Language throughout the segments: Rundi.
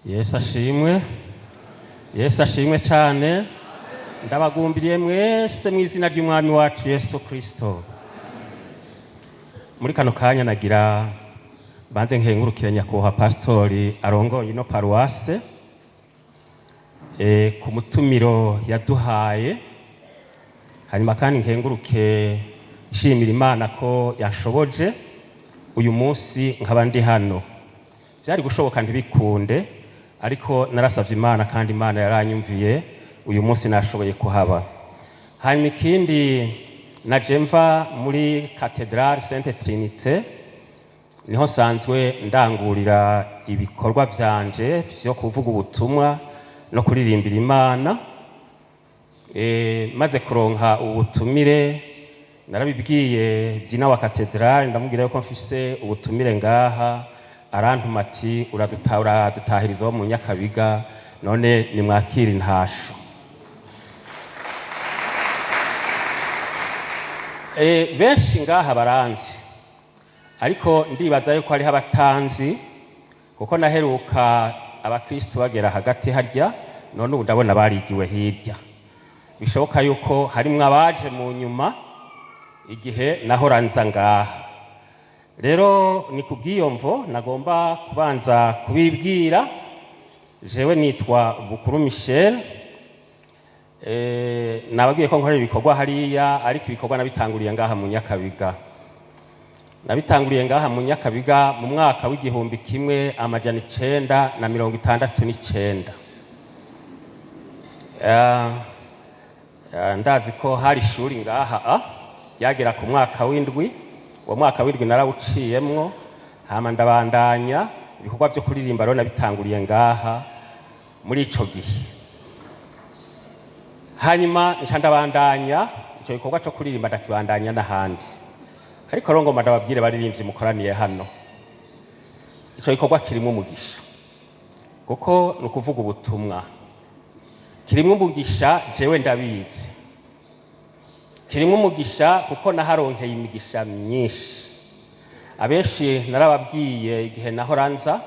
Yesu ashimwe, Yesu ashimwe cyane. Ndabagumbiriye mwese mu izina ry'Umwami wacu Yesu Kristo. Muri kano kanya nagira banze nkengurukire nyakubahwa pasitori arongoye ino paruwase ku mutumiro yaduhaye, hanyuma kandi nkenguruke nshimira Imana ko yashoboje uyu munsi nkaba ndi hano. Byari gushoboka ntibikunde, ariko narasabye Imana kandi Imana yaranyumviye, uyu munsi nashoboye kuhaba. Hanyuma ikindi, naje mva muri Katedrale Sainte Trinité, niho nsanzwe ndangurira ibikorwa vyanje vyo kuvuga ubutumwa no kuririmbira Imana. Maze kuronka ubutumire, narabibwiye dina wa katedrale, ndamubwira yuko mfise ubutumire ngaha, arantuma ati uradutahiriza wo mu Nyakabiga, none nimwakira intasho. Benshi ngaha baranzi, ariko ndibaza yuko hariho abatanzi, kuko naheruka abakristo bagera hagati harya, none ubu ndabona barigiwe hirya. Bishoboka yuko harimwo abaje mu nyuma igihe nahora nza ngaha. Rero ni kubw'iyo mvo nagomba kubanza kubibwira. Jewe nitwa Bukuru Michel. Nababwiye ko nkorera ibikorwa hariya, ariko ibikorwa nabitanguriye ngaha mu Nyakabiga. Nabitanguriye ngaha mu Nyakabiga mu mwaka w'1969. Ndazi ko hari ishuri ngaha ryagera ku mwaka w'indwi. Uwo mwaka w'indwi narawuciyemwo, hama ndabandanya ibikorwa vyo kuririmba. Rero nabitanguriye ngaha muri ico gihe, hanyuma nca ndabandanya ico gikorwa co kuririmba, ndakibandanya n'ahandi. Ariko rero ngomba ndababwire, baririmbyi mukoraniye hano, ico gikorwa kirimwo umugisha, kuko ni ukuvuga ubutumwa kirimwo umugisha. Jewe ndabizi, kirimwo umugisha kuko naharonkeye imigisha myinshi. Abenshi narababwiye igihe nahora nza,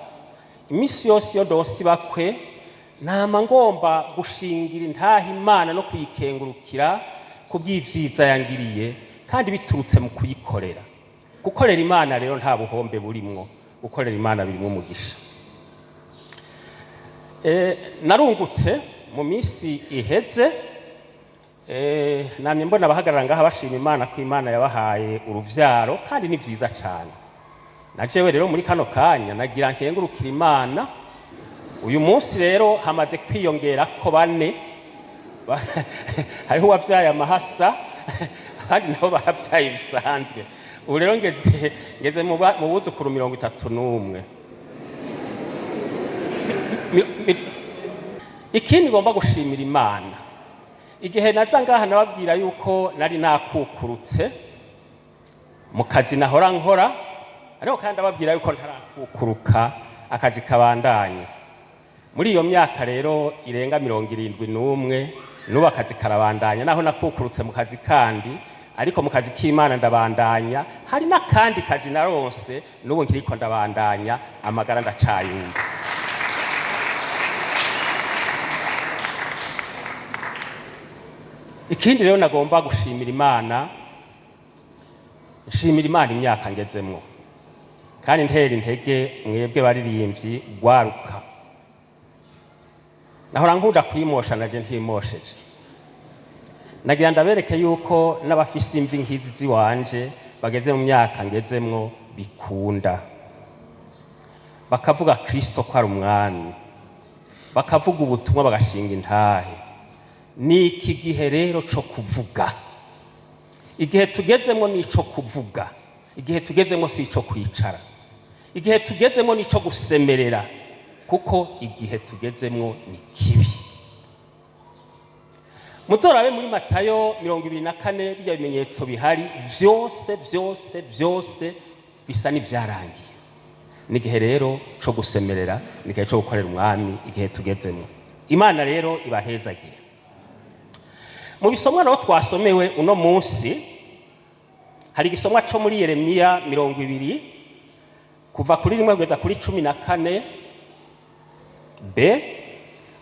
iminsi yose iyo ndose bakwe nama ngomba gushingira intaha Imana no kuyikengurukira kubw'ivyiza yangiriye, kandi biturutse mu kuyikorera. Gukorera Imana rero nta buhombe burimwo, gukorera Imana birimwo umugisha. Narungutse mu minsi iheze, namye mbona abahagarara ngaha bashima Imana ko Imana yabahaye uruvyaro, kandi ni vyiza cane. Na jewe rero muri kano kanya nagira nkengurukira Imana. Uyu munsi rero hamaze kwiyongera ko bane. Hariho uwavyaye amahasa, abandi nabo baravyaye bisanzwe. Ubu rero ngeze mu buzukuru 31. Ikindi ngomba gushimira Imana, igihe naza ngaha nababwira yuko nari nakukurutse mu kazi nahora nkora, ariko kandi ababwira yuko ntarakukuruka, akazi kabandanye. Muri iyo myaka rero irenga 71, n'ubu akazi karabandanya, naho nakukurutse mu kazi kandi, ariko mu kazi k'Imana ndabandanya. Hari n'akandi kazi naronse, n'ubu nkiriko ndabandanya, amagara ndacayumva. Ikindi rero nagomba gushimira Imana, nshimira Imana imyaka ngezemwo, kandi ntera intege mwebwe baririmbyi rwaruka. Nahora nkunda kwimosha, naje ntimosheje. Nagira ndabereke yuko n'abafise imvi nk'izi ziwanje bageze mu myaka ngezemwo bikunda, bakavuga Kristo ko ari umwami, bakavuga ubutumwa, bagashinga intahe. Ni iki gihe rero co kuvuga. Igihe tugezemwo ni ico kuvuga, igihe tugezemwo si ico kwicara, igihe tugezemwo ni ico gusemerera, kuko igihe tugezemwo ni kibi. Muzorabe muri Matayo 24, bijya bimenyetso bihari vyose vyose vyose bisa n'ivyarangiye. Ni igihe rero co gusemerera, ni igihe co gukorera umwami, igihe tugezemwo. Imana rero ibahezagire. Mu bisomwa rero twasomewe uno munsi, hari igisomwa co muri Yeremiya 20, kuva kuri 1 kugeza kuri 14. B,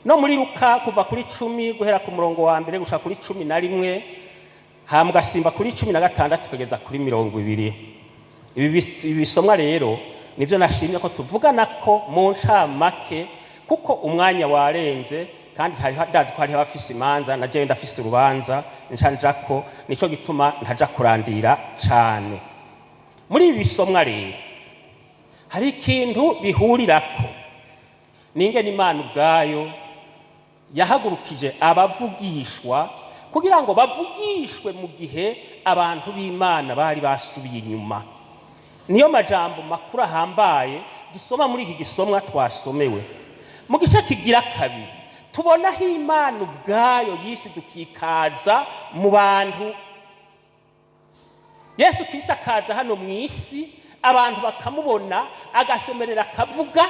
no muri Luka kuva kuri 10 guhera ku murongo wa mbere gushika kuri 11, hama ugasimba kuri 16 kugeza kuri 20. Ibi bisomwa rero nivyo nashimye ko tuvugana ko mu ncamake, kuko umwanya warenze, kandi hariho, ndazi ko hariho abafise imanza, na jewe ndafise urubanza nca njako, nico gituma ntaja kurandira cane. Muri ibi bisomwa rero hari ikintu bihurirako, ningene Imana ubwayo yahagurukije abavugishwa kugira ngo bavugishwe mu gihe abantu b'Imana bari basubiye inyuma. Niyo majambo makuru ahambaye dusoma muri iki gisomwa twasomewe. Mu gice kigira kabiri tubona aho Imana ubwayo yisidukikaza mu bantu. Yesu Kristo akaza hano mu isi, abantu bakamubona, agasemerera, akavuga.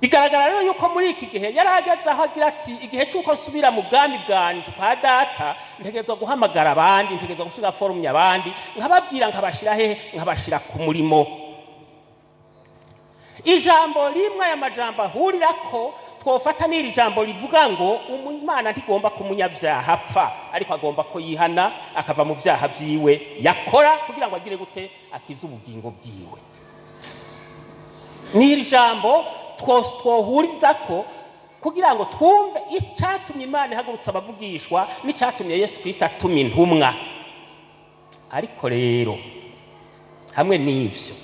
Bigaragara rero yuko muri iki gihe yari ageze aho agira ati: "Igihe cy'uko nsubira mu bwami bwanje kwa Data, ntegerezwa guhamagara abandi, ntegerezwa gusiga forumye abandi, nkababwira, nkabashira hehe? Nkabashira ku murimo." Ijambo rimwe aya majambo ahurirako twofata n'iri jambo rivuga ngo Imana ntigomba ko umunyabyaha apfa, ariko agomba ko yihana akava mu byaha vyiwe yakora kugira ngo agire gute? Akize ubugingo bwiwe. N'iri jambo twohurizako kugira ngo twumve icyatumye Imana ihagurutsa abavugishwa n'icyatumye Yesu Kristo atuma intumwa. Ariko rero hamwe n'ivyo,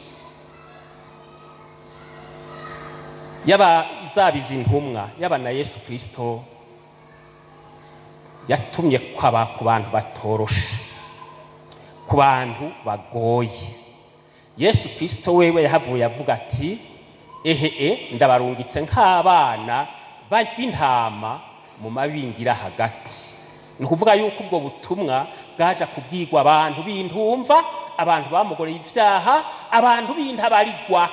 yaba zabiza intumwa, yaba na Yesu Kristo, yatumye kwaba ku bantu batoroshe, ku bantu bagoye. Yesu Kristo wewe yahavuye avuga ati: "Ehe, ndabarungitse nk'abana b'intama mu mabingira hagati." Ni ukuvuga yuko ubwo butumwa bwaja kubwirwa abantu b'intumva, abantu bamugoreye ivyaha, abantu b'intabarigwa,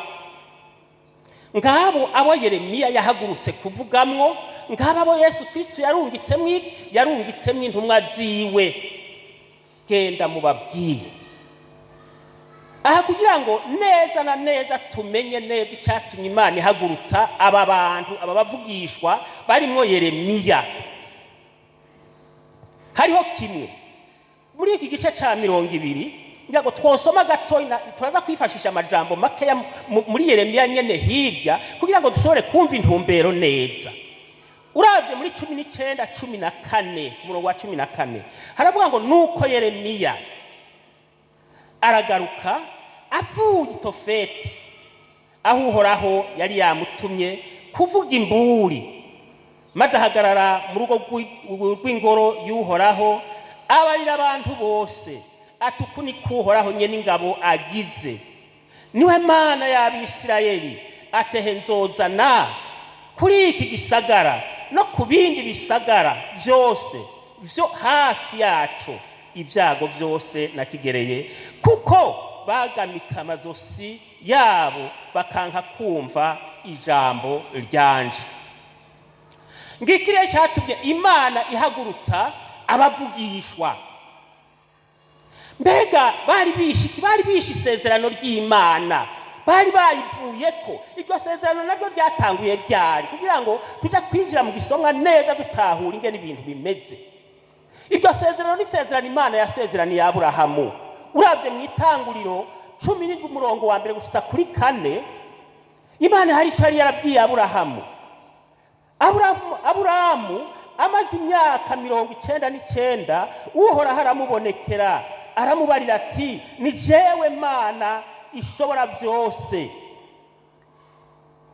ngabo abo Yeremiya yahagurutse kuvugamwo, ngabo abo Yesu Kristo yarungitsemwo intumwa ziwe: "Genda mubabwire." Aha kugira ngo neza na neza tumenye neza icyatumye Imana ihagurutsa aba bantu, aba bavugishwa barimwo Yeremiya, hariho kimwe muri iki gice ca 20 ngira ngo twosoma gatoya. Turaza kwifashisha amajambo makeya muri Yeremiya nyene hirya kugira ngo dushobore kumva intumbero neza. Uravye muri 19 14, umurongo wa 14, haravuga ngo: "Nuko Yeremiya aragaruka avuye i Tofeti, aho Uhoraho yari yamutumye kuvuga imburi, maze ahagarara mu rugo rw'ingoro y'Uhoraho, abarira abantu bose ati: 'Uku niko Uhoraho nyene ingabo agize, niwe Mana y'Abisirayeli, atehe nzozana kuri iki gisagara no ku bindi bisagara byose vyo hafi yaco ibyago byose nakigereye, kuko bagamitse amazosi yabo bakanka kumva ijambo ryanje.'" Ngiki rero cyatumye Imana ihagurutsa abavugishwa. Mbega bari bishe iki? Bari bishe isezerano ry'Imana, bari bayivuye ko. Iryo sezerano naryo ryatanguye ryari? Kugira ngo tujya kwinjira mu gisomwa neza, dutahura ingene ibintu bimeze. Iryo sezerano ni isezerano Imana yasezeraniye Aburahamu. Uravye mu Itanguriro 17 umurongo wa mbere gushitsa kuri 4, Imana hari icyo yari yarabwiye Aburahamu. Aburahamu amaze imyaka 99, Uhoraho aramubonekera, aramubarira ati: "Ni jewe Mana ishobora byose,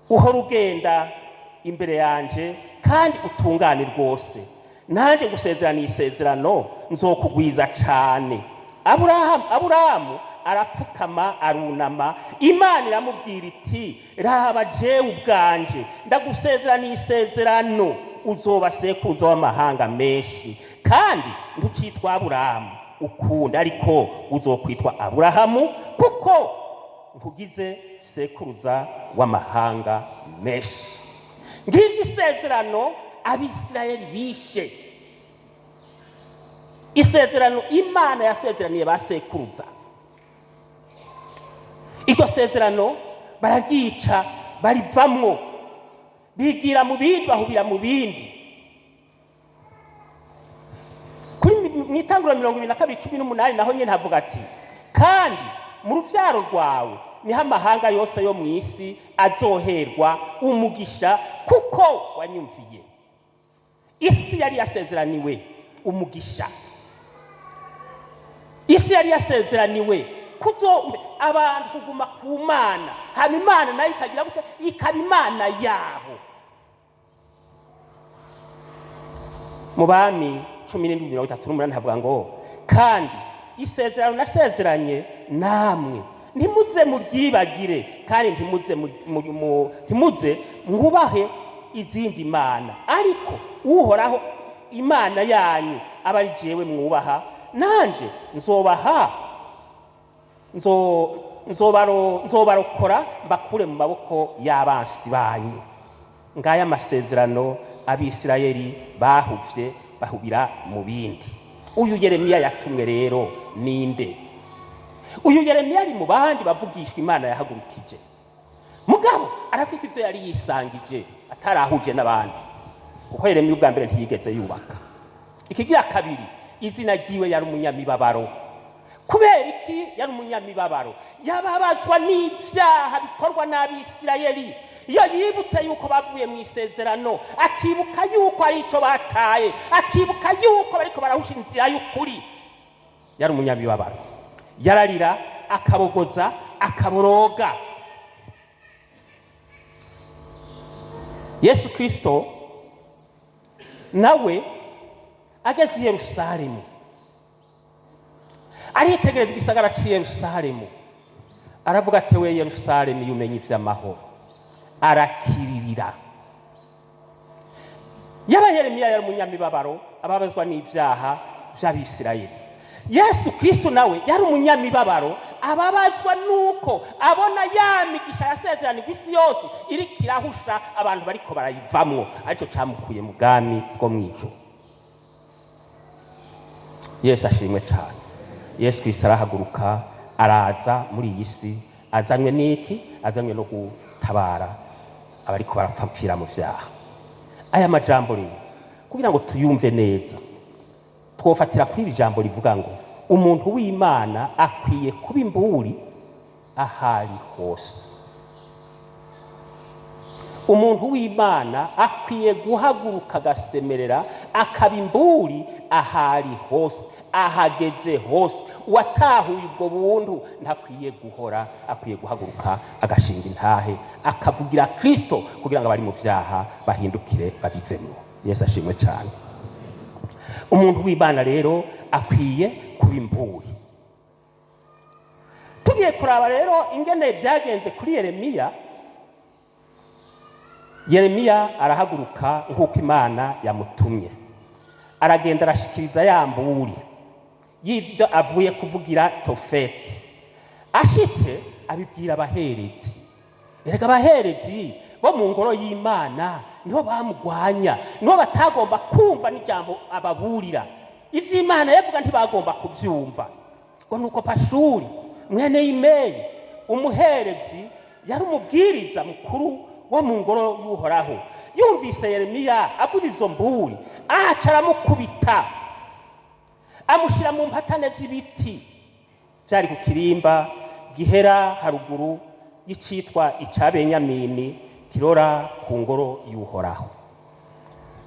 uhora ugenda imbere yanje kandi utungane rwose. Nanjye gusezerana isezerano, nzokugwiza cane." Aburahamu arapfukama, arunama. Imana iramubwira iti: "Raba, jewe ubwanje ndagusezeraniye isezerano, uzoba sekuruza w'amahanga menshi, kandi ntukitwa Aburahamu ukundi, ariko uzokwitwa Aburahamu, kuko nkugize sekuruza w'amahanga menshi." Ngiryo isezerano Abisirayeli bishe, isezerano Imana yasezeraniye ba sekuruza. Iryo sezerano bararyica. Barivamwo, bigira mu bindi, bahubira mu bindi. Kuri mu Itanguriro 22:18 naho nyine havuga ati: "Kandi mu rubyaro rwawe niho amahanga yose yo mu isi azoherwa umugisha, kuko wanyumviye." Isi yari yasezeraniwe umugisha, isi yari yasezeraniwe kuzo abantu kuguma ku Mana, hama Imana nayo ikagira gute? Ikaba Imana yabo. Mu Bami 17:38 havuga ngo: "Kandi isezerano nasezeranye namwe ntimuze muryibagire, kandi ntimuze mwubahe izindi mana, ariko Uhoraho Imana yanyu aba ari jewe mwubaha, nanje nzobaha nzobarokora mbakure mu maboko y'abansi banyu." Ngaya amasezerano Abisirayeli bahuvye, bahubira mu bindi. Uyu Yeremiya yatumwe rero ninde? Uyu Yeremiya ari mu bandi bavugishwa Imana yahagurukije, mugabo arafise ivyo yari yisangije atarahuje n'abandi, kuko Yeremiya ubwa mbere ntiyigeze yubaka. Ikigira kabiri, izina ryiwe yari umunyamibabaro. Kubera iki yari umunyamibabaro? Yababazwa n'ibyaha bikorwa n'Abisirayeli. Iyo yibutse yuko bavuye mu isezerano, akibuka yuko ari ico bataye, akibuka yuko bariko barahusha inzira y'ukuri, yari umunyamibabaro. Yararira, akabogoza, akaboroga. Yesu Kristo nawe ageze i Yerusalemu, aritegereza igisagara cy'i Yerusalemu, aravuga ati: "We Yerusalemu, iyo umenya ivy'amahoro!" Arakiririra. Yaba Yeremiya yari umunyamibabaro ababazwa n'ibyaha by'Abisirayeli, Yesu Kristo nawe yari umunyamibabaro ababazwa nuko abona ya migisha yasezeranirwa isi yose iriko irahusha, abantu bariko barayivamwo. Aricyo cyamukuye mu bwami bwo mu ijuru. Yesu ashimwe cyane. Yesu Kristo arahaguruka, araza muri iyi si. Azanywe n'iki? Azanywe no gutabara abariko barapfapfira mu vyaha. Aya majambo rero, kugira ngo tuyumve neza, twofatira kuri iri jambo rivuga ngo umuntu w'Imana akwiye kuba imburi ahari hose. Umuntu w'Imana akwiye guhaguruka, agasemerera, akaba imburi ahari hose, ahageze hose. Uwatahuye ubwo buntu ntakwiye guhora, akwiye guhaguruka, agashinga intahe, akavugira Kristo kugira ngo abari mu vyaha bahindukire, babivemwo. Yesu ashimwe cyane. Umuntu w'Imana rero akwiye kuba imburi. Tugiye kuraba rero ingene byagenze kuri Yeremiya. Yeremiya arahaguruka nk'uko Imana yamutumye, aragenda, arashikiriza ya mburi y'ivyo avuye kuvugira Tofeti. Ashitse, abibwira abaherezi. Erega abaherezi bo mu ngoro y'Imana niho bamugwanya, niho batagomba kumva n'ijambo ababurira. Ivy'Imana yavuga ntibagomba kuvyumva. Ngo nuko Pashuri mwene Imeri, umuherezi, yari umubwiriza mukuru wo mu ngoro y'Uhoraho, yumvise Yeremiya avuga izo mburi, aca aramukubita, amushyira mu mpatane z'ibiti byari ku kirimba gihera haruguru y'icitwa icya Benyamini, kirora ku ngoro y'Uhoraho.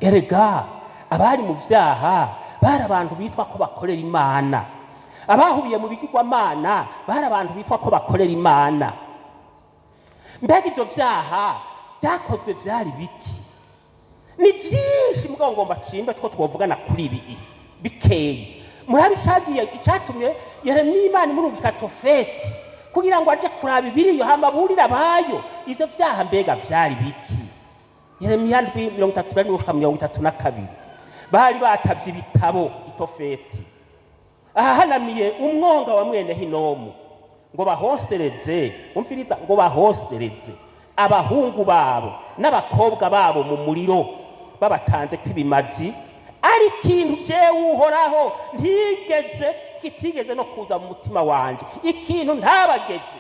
Erega abari mu byaha bari abantu bitwa ko bakorera Imana. Abahuye mu bigirwamana bari abantu bitwa ko bakorera Imana. Mbega ibyo byaha byakozwe byari biki? Ni byinshi, mugabo ngomba cimbe two twovugana kuri ibi bikeyi. Murabe icagiye icatumye Yeremiya Imana imurungika Tofeti kugira ngo aje kuraba ibiriyo, hama aburire abayo ivyo vyaha. Mbega vyari biki? Yeremiya 7:31 gushika 32. Bari batavye ibitabo Itofeti, ahahanamiye umwonga wa mwene Hinomu, ngo bahosereze, umviriza, ngo bahosereze abahungu babo n'abakobwa babo mu muriro, babatanze kw'ibimazi. Ari ikintu jewe Uhoraho ntigeze, kitigeze no kuza mu mutima wanje, ikintu ntabageze.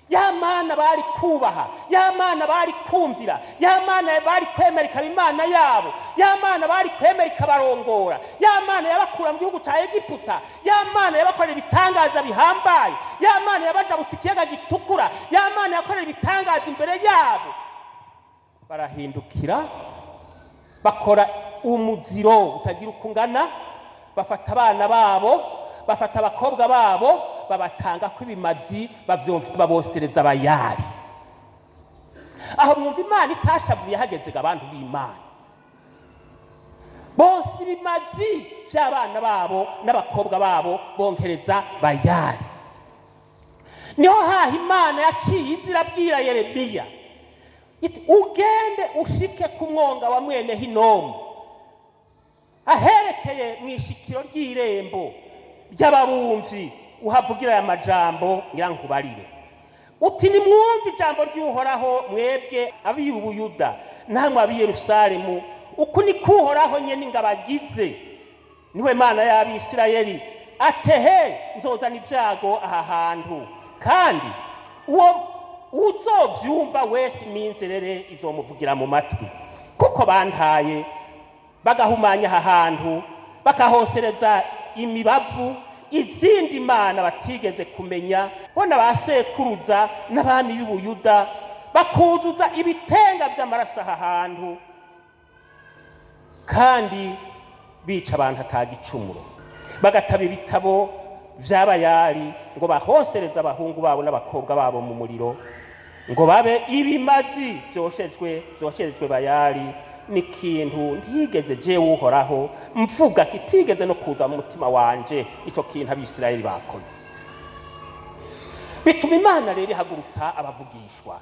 Ya Mana bari kubaha, ya Mana bari kumvira, ya Mana bari kwemera ikaba Imana yabo, ya Mana bari kwemera ikabarongora, ya Mana yabakura mu gihugu cya Egiputa, ya Mana yabakorera ibitangaza bihambaye, ya Mana yabajabutse ikiyaga gitukura, ya Mana yakorera ibitangaza imbere yabo. Barahindukira, bakora umuziro utagira uko ungana, bafata abana babo, bafata abakobwa babo, babatanga ko ibimazi, babosereza Bayali. Aho mwumva Imana itashavuye? Hageze abantu b'Imana bose ibimazi by'abana babo n'abakobwa babo, bonkereza Bayali. Niho haha Imana yaciye inzira, abwira Yeremiya iti: "Ugende ushike ku mwonga wa mwene Hinomu, aherekeye mu ishikiro ry'irembo ry'ababumvyi, uhavugira aya majambo ngira nkubarire, uti: 'Nimwumve ijambo ry'Uhoraho, mwebwe ab'i Buyuda namwe ab'i Yerusalemu. Uku ni Uhoraho nyene ingabo agize, niwe Mana y'Abisirayeli, atehe: nzozana ibyago aha hantu, kandi uwo uzovyumva wese iminzerere izomuvugira mu matwi, kuko bantaye, bagahumanya aha hantu, bakahosereza imibavu izindi mana batigeze kumenya, bo na ba sekuruza n'abami b'Ubuyuda, bakuzuza ibitenga vy'amaraso aha hantu, kandi bica abantu atagicumuro, bagataba ibitabo vy'Abayali ngo bahosereze abahungu babo n'abakobwa babo mu muriro ngo babe ibimazi vyoshejwe Bayali. N'ikintu ntigeze jewe Uhoraho mvuga, kitigeze no kuza mu mutima wanje.'" Ico kintu Abisirayeli bakoze bituma Imana rero ihagurutsa abavugishwa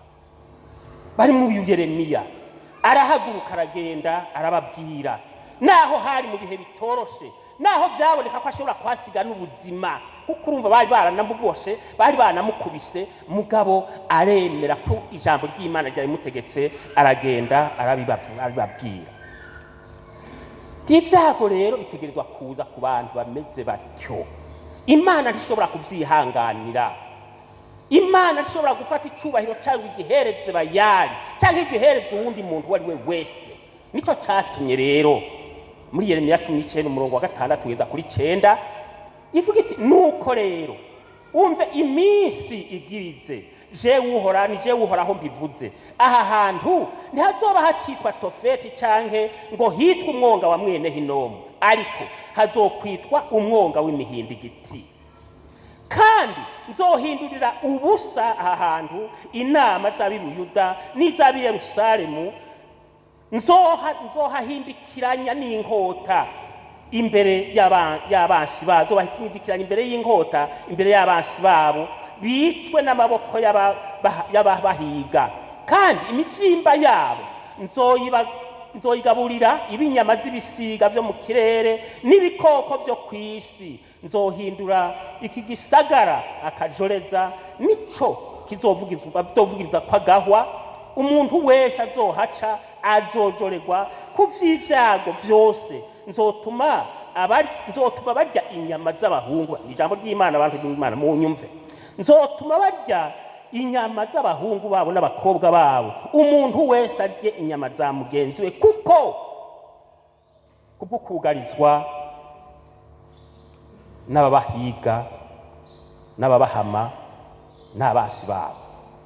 bari muri Yeremiya. Arahaguruka, aragenda, arababwira, naho hari mu bihe bitoroshe, naho byaboneka ko ashobora kuhasiga n'ubuzima, kuko urumva bari baranamuboshe, bari baranamukubise, mugabo aremera ko ijambo ry'Imana ryarimutegetse, aragenda, arabibabwira. Ibyago rero bitegerezwa kuza ku bantu bameze batyo. Imana ntishobora kubyihanganira. Imana ntishobora gufata icyubahiro cyangwa igihereze Bayali cyangwa igihereze uwundi muntu uwo ari we wese. Nicyo cyatumye rero muri Yeremiya 19, umurongo wa 6 kugeza kuri 9, ivuga iti: "Nuko rero umve, iminsi igirize, jewe Uhora, ni jewe Uhoraho mbivuze, aha hantu ntihazoba hacitwa Tofeti canke ngo hitwe umwonga wa mwene Hinomu, ariko hazokwitwa umwonga w'imihindigiti. Kandi nzohindurira ubusa aha hantu inama z'ab'i Buyuda n'iz'ab'i Yerusalemu, nzohahindikiranya n'inkota imbere y'abansi babo, nzohahindikiranya imbere y'inkota imbere y'abansi babo, bicwe n'amaboko y'ababahiga. Kandi imivyimba yabo nzoyigaburira ibinyama z'ibisiga vyo mu kirere n'ibikoko vyo kw'isi. Nzohindura iki gisagara akajoreza, nico kizovugiriza kw'agahwa. Umuntu wese azohaca azojoregwa ku vy'ivyago vyose. Nzotuma barya inyama z'abahungu." Ijambo ry'Imana, abantu b'Imana, munyumve: "Nzotuma barya inyama z'abahungu babo n'abakobwa babo, umuntu wese arye inyama za mugenzi we, kuko kubwo kugarizwa n'ababahiga n'ababahama n'abasi babo."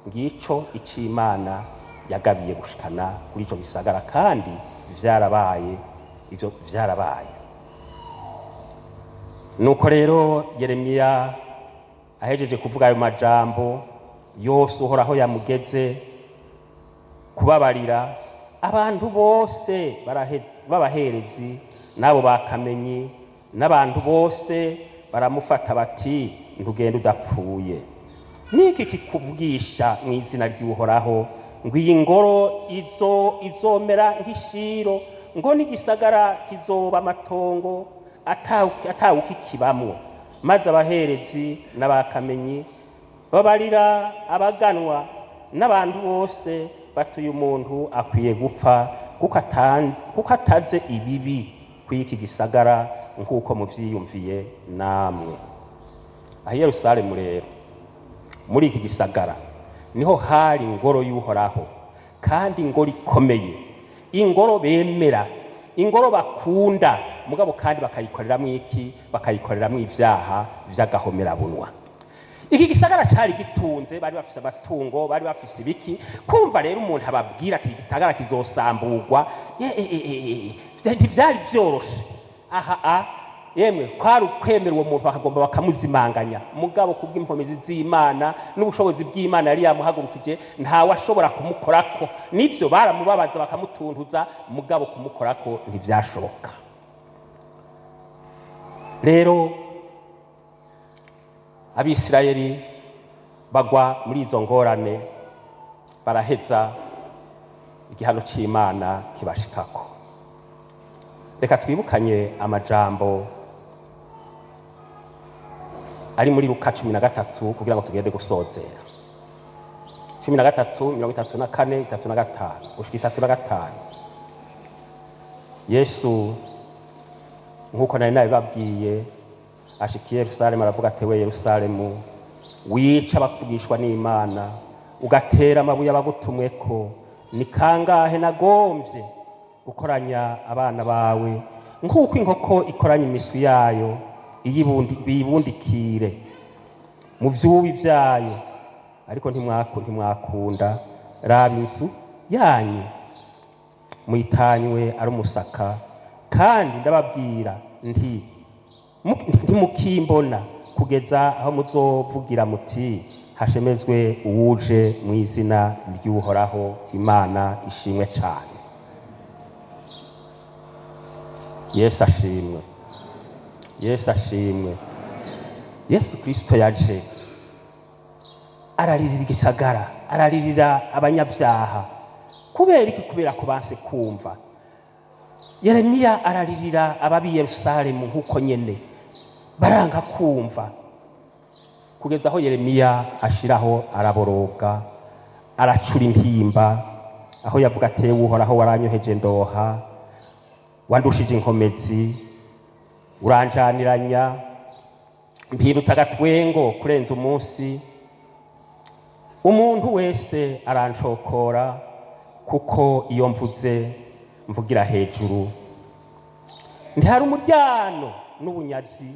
Ngico ic'Imana yagabiye gushikana kuri ico gisagara, kandi vyarabaye, ivyo vyarabaye. Nuko rero Yeremiya ahejeje kuvuga ayo majambo yose Uhoraho yamugeze kubabarira, abantu bose b'abaherezi n'abo bakamenyi n'abantu bose baramufata bati: "Ntugende udapfuye. Niki kikuvugisha mu izina ry'Uhoraho ngo iyi ngoro izomera nk'Ishiro, ngo n'igisagara kizoba amatongo atawukikibamwo?" Maze abaherezi n'abakamenyi babarira abaganwa n'abantu bose batuye: "Umuntu akwiye gupfa, kuko ataze ibibi kw'iki gisagara nk'uko muvyiyumviye namwe." Aho i Yerusalemu rero, muri iki gisagara. Niho hari ingoro y'Uhoraho, kandi ingoro ikomeye, ingoro bemera, ingoro bakunda, mugabo kandi bakayikoreramwo iki? Bakayikoreramwo ivyaha vy'agahomerabunwa. Iki gisagara cari gitunze, bari bafise amatungo, bari bafise ibiki. Kumva rero umuntu ababwira ati igisagara kizosamburwa, ntivyari vyoroshe. Aha a yemwe kwari ukwemera uwo muntu, bakagomba bakamuzimanganya, mugabo kubw'imkomezi z'Imana n'ubushobozi bw'Imana yari yamuhagurukije, ntawe ashobora kumukorako. Nivyo, baramubabaza, bakamutuntuza, mugabo kumukorako ntivyashoboka. Rero Abisirayeli bagwa muri izo ngorane, baraheza igihano c'Imana kibashikako. Reka twibukanye amajambo ari muri Luka 13 kugira ngo tugende gusozera. 13, 34, 35 gushika 35. Yesu, nk'uko nari nabibabwiye, ashika i Yerusalemu, aravuga ati: "We Yerusalemu, wica abavugishwa n'Imana, ugatera amabuye abagutumweko, ni kangahe nagomvye gukoranya abana bawe nk'uko inkoko ikoranya imiswi yayo biyibundikire mu vyubi vyayo, ariko ntimwakunda. Raba, inzu yanyu muyitanywe ari umusaka. Kandi ndababwira nti ntimukimbona kugeza aho muzovugira muti: Hashemezwe uwuje mu izina ry'Uhoraho. Imana ishimwe cane." Yesu ashimwe, Yesu ashimwe. Yesu Kristo yaje araririra igisagara, araririra abanyabyaha. Kubera iki? Kubera ko banse kumva. Yeremiya araririra ababi Yerusalemu nk'uko nyene, baranga kumva, kugeza aho Yeremiya ashiraho araboroga, aracura intimba, aho yavuga ati: "Uhoraho, waranyoheje ndoha, wandushije inkomezi, uranjaniranya, mpindutse agatwengo kurenza umunsi. Umuntu wese arancokora, kuko iyo mvuze mvugira hejuru. Ntihari umuryano n'ubunyazi.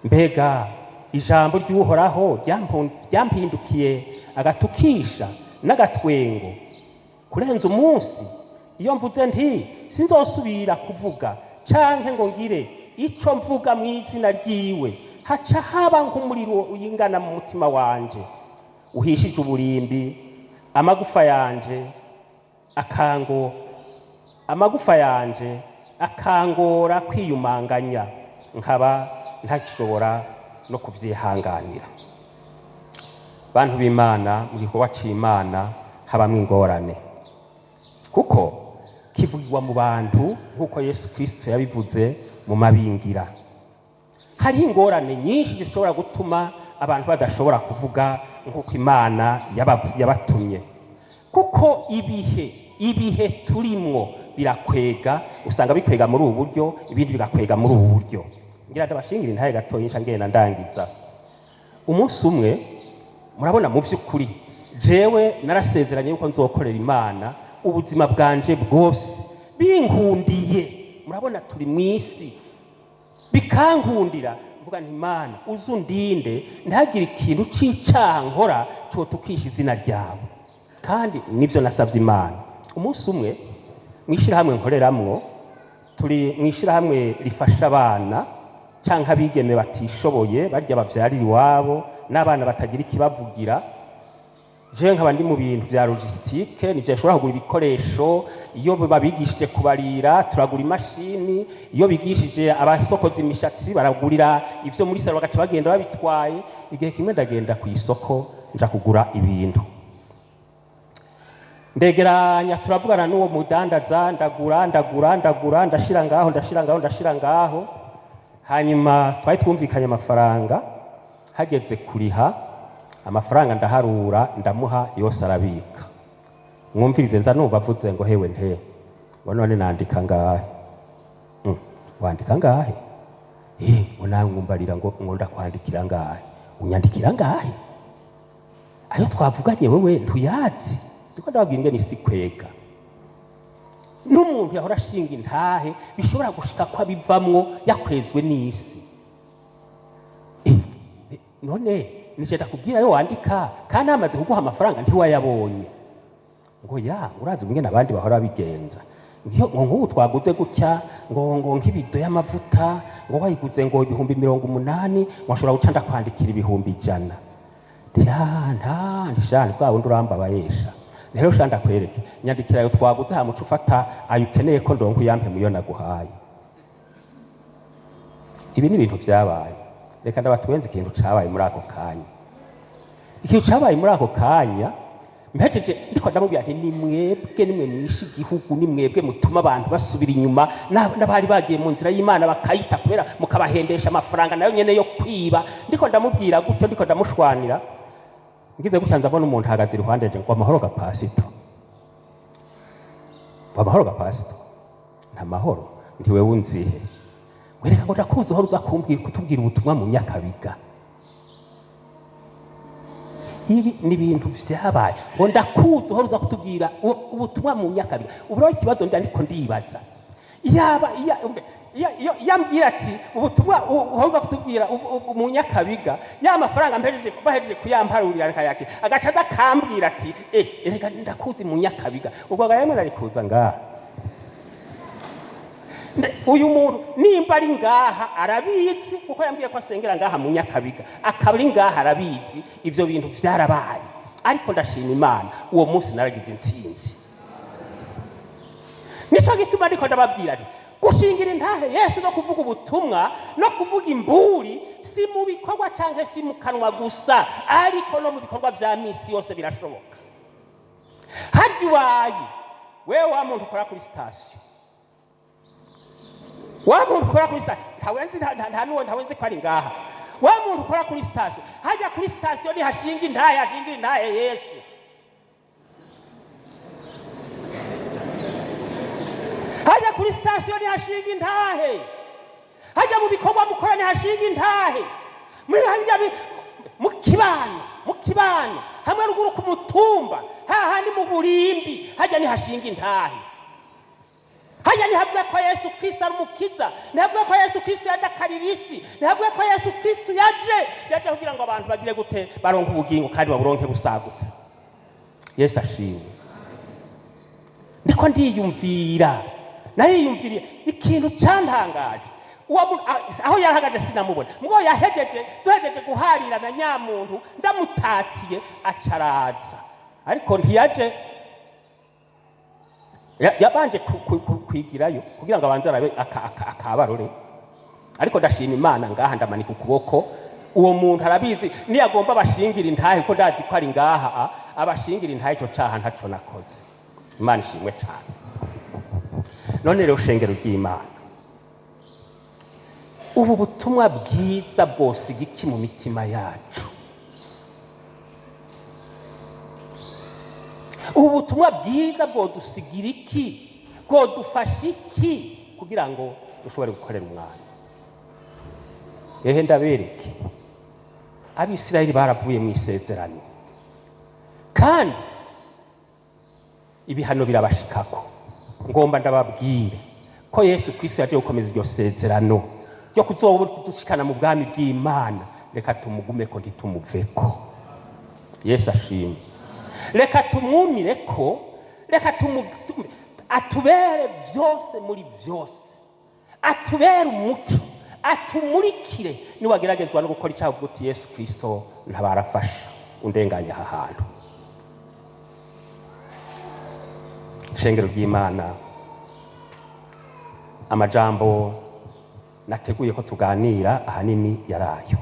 Mbega ijambo ry'Uhoraho ryampindukiye agatukisha n'agatwengo kurenza umunsi. Iyo mvuze nti: Sinzosubira kuvuga canke ngo ngire ico mvuga mu izina ryiwe, haca haba nk'umuriro uyingana mu mutima wanje, uhishije uburimbi amagufa yanje, akango amagufa yanje akangora kwiyumanganya, nkaba ntagishobora no kuvyihanganira." Bantu b'Imana, mu gikorwa c'Imana habamwo ingorane, kuko kivugirwa mu bantu, nk'uko Yesu Kristo yabivuze mu mabingira. Hariho ingorane nyinshi zishobora gutuma abantu badashobora kuvuga nk'uko Imana yabatumye, kuko ibihe turimwo birakwega. Usanga bikwega muri ubu buryo, ibindi bigakwega muri ubu buryo. Ngira ndabashingira intahe gatoya, nca ngenda ndangiza. Umunsi umwe, murabona, mu vy'ukuri jewe narasezeranye yuko nzokorera Imana ubuzima bwanje bwose, binkundiye. Murabona, turi mw'isi, bikankundira, mvuga nti: "Imana, uzundinde ntihagire ikintu c'icaha nkora cotukisha izina ryawe." Kandi nibyo nasabye Imana. Umunsi umwe mw'ishirahamwe nkoreramwo, turi mw'ishirahamwe rifasha abana canke abigeme batishoboye, barya bavyarira iwabo n'abana batagira ikibavugira. Jewe nkaba ndi mu bintu vya logistique, nije nshobora kugura ibikoresho. Iyo babigishije kubarira, turagura imashini. Iyo bigishije abasokoza imishatsi, baragurira ivyo muri salon, bagaca bagenda babitwaye. Igihe kimwe ndagenda ku isoko, nja kugura ibintu, ndegeranya, turavugana n'uwo mudandaza, ndagura, ndagura, ndagura, ndashira ngaho, ndashira ngaho, ndashira ngaho. Hanyuma twari twumvikanye amafaranga, hageze kuriha amafaranga, ndaharura, ndamuha yose, arabika. Mwumvirize, nza numva avuze ngo: "Hewe nte," ngo: "none nandika ngahe?" Wandika ngahe? Ngo nawe ngumbarira ngo ndakwandikira ngahe, unyandikira ngahe? Ayo twavuganye wewe ntuyazi. Ndiko ndababwira ingene isi kwega n'umuntu yahora ashinga intahe, bishobora gushika ko abivamwo yakwezwe n'isi. None nije ndakubwira yo wandika kandi amaze kuguha amafaranga ntiwayabonye. Ngo ya urazi ingene abandi bahora bigenza, ngo nk'ubu twaguze gutya, ngo nk'ibido y'amavuta, ngo wayiguze ngo 80,000, ngo nshobora guca ndakwandikira 100,000. Nta nshani bwa wundi urambabayesha. Rero sha ndakwereke, nyandikira ayo twaguze, hama uce ufata ayo ukeneye ko ndonka uyampe muyo naguhaye. Ibi ni ibintu vyabaye. Reka ndabatwenze ikintu cabaye muri ako kanya. Ikintu cabaye muri ako kanya, mpejeje ndiko ndamubwira nti: "Ni mwebwe, nimwe mwishe igihugu, ni mwebwe mutuma abantu basubira inyuma n'abari bagiye mu nzira y'Imana bakayita, kubera mukabahendesha amafaranga nayo nyene yo kwiba." Ndiko ndamubwira gutyo, ndiko ndamushwanira, ngize gutya ndabona umuntu ahagaze iruhande nje ngo: "Amahoro ga pasito?" Ngo: "Amahoro ga pasito?" "Nta mahoro." "Ntiwewe unzihe?" "Wereka ngo ndakuzi, uhora uza kumbwira, kutubwira ubutumwa mu Nyakabiga." Ibi ni ibintu vyabaye. Ngo: "Ndakuzi, uhora uza kutubwira ubutumwa mu Nyakabiga." Ubu rero ikibazo ndiko ndibaza, yaba yambwira ati ubutumwa uhora uza kutubwira mu Nyakabiga, ya mafaranga mpejeje bahejeje kuyamparurira akayakira, agaca aza akambwira ati: "Eh, erega ndakuzi mu Nyakabiga," ubwo agayamwe nari kuza ngaha. Uyu muntu nimba ari ngaha arabizi, kuko yambwiye ko asengera ngaha mu Nyakabiga, akaba ari ngaha arabizi. Ivyo bintu vyarabaye, ariko ndashima Imana, uwo munsi naragize intsinzi. Nico gituma ndiko ndababwira nti gushingira intahe Yesu no kuvuga ubutumwa no kuvuga imburi si mu bikorwa canke si mu kanwa gusa, ariko no mu bikorwa vya misi yose birashoboka. Harya iwaye wewe, wa muntu ukora kuri sitasiyo, wa muntu ukora kuri sitasiyo, ntawe nzi, nta n'uwo ntawe nzi ko ari ngaha. Wa muntu ukora kuri sitasiyo, hajya kuri sitasiyo nihashinga intahe, hashingira intahe Yesu. Hajya kuri sitasiyo ntihashinga intahe, hajya mu bikorwa mukora ntihashinga intahe, muri hajya mu kibano, mu kibano hamwe ruguru ku mutumba, hahandi mu burimbi, hajya ntihashinga intahe. Hajya ntihavuga ko Yesu Kristo ari umukiza, ntihavuga ko Yesu Kristo yaje akarira isi, ntihavuga ko Yesu Kristo yaje kugira ngo abantu bagire gute? Baronke ubugingo kandi baburonke busagutse. Yesu ashimwe. Ndiko ndiyumvira, nariyumviriye ikintu cyantangaje. Uwo aho yarahagaze sinamubona, mugo yahejeje, duhejeje guharira na nyamuntu, ndamutatiye acaraza, ariko ntiyaje. Yabanje kwigirayo kugira ngo abanze arabe akabarore. Ariko ndashima Imana, ngaha ndamanika ukuboko, uwo muntu arabizi, niyagomba abashingira intahe, ko ndazi ko ari ngaha, abashingira intahe, ico caha ntaco nakoze. Imana ishimwe cane. None rero, shengero ry'Imana, ubu butumwa bwiza bwosiga iki mu mitima yacu? Ubu butumwa bwiza bwodusigira iki? Bwodufasha iki kugira ngo dushobore gukorera Umwami? Ehe, ndabereke. Abisirayeli baravuye mu isezerano kandi ibihano birabashikako. Ngomba ndababwire ko Yesu Kristo yaje gukomeza iryo sezerano ryo kuzodushikana mu bwami bw'Imana. Reka tumugumeko, ntitumuveko. Yesu ashimwe. Reka tumwumire ko, reka atubere byose muri byose, atubere umuco, atumurikire. Niwageragezwa no gukora icyaha, uvuga uti: "Yesu Kristo, ntabarafasha, undenganya aha hantu." Shengero ry'Imana, amajambo nateguye ko tuganira ahanini yarayo.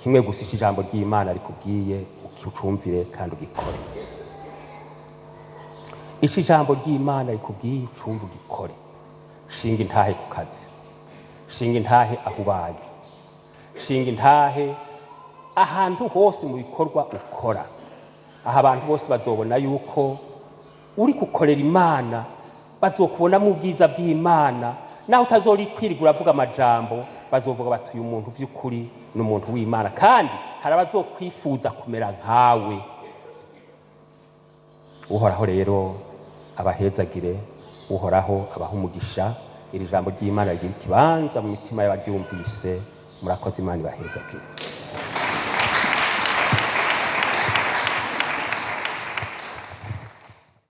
Kimwe gusa, iki ijambo ry'Imana rikubwiye ucumvire kandi ugikore. Iki ijambo ry'Imana rikubwiye ucumve ugikore. Shinga intahe ku kazi, shinga intahe aho ubaye, shinga intahe ahantu hose mu bikorwa ukora. Aho abantu bose bazobona yuko uri gukorera Imana, bazokubonamo ubwiza bw'Imana. Naho utazorikwirigura uravuga amajambo, bazovuga bati: "Uyu muntu by'ukuri ni umuntu w'Imana." Kandi Hari abazokwifuza kumera nkawe. Uhoraho rero abahezagire, Uhoraho abaha umugisha. Iri jambo ry'Imana rigira ikibanza mu mitima y'abaryumvise. Murakoze, Imana ibahezagire.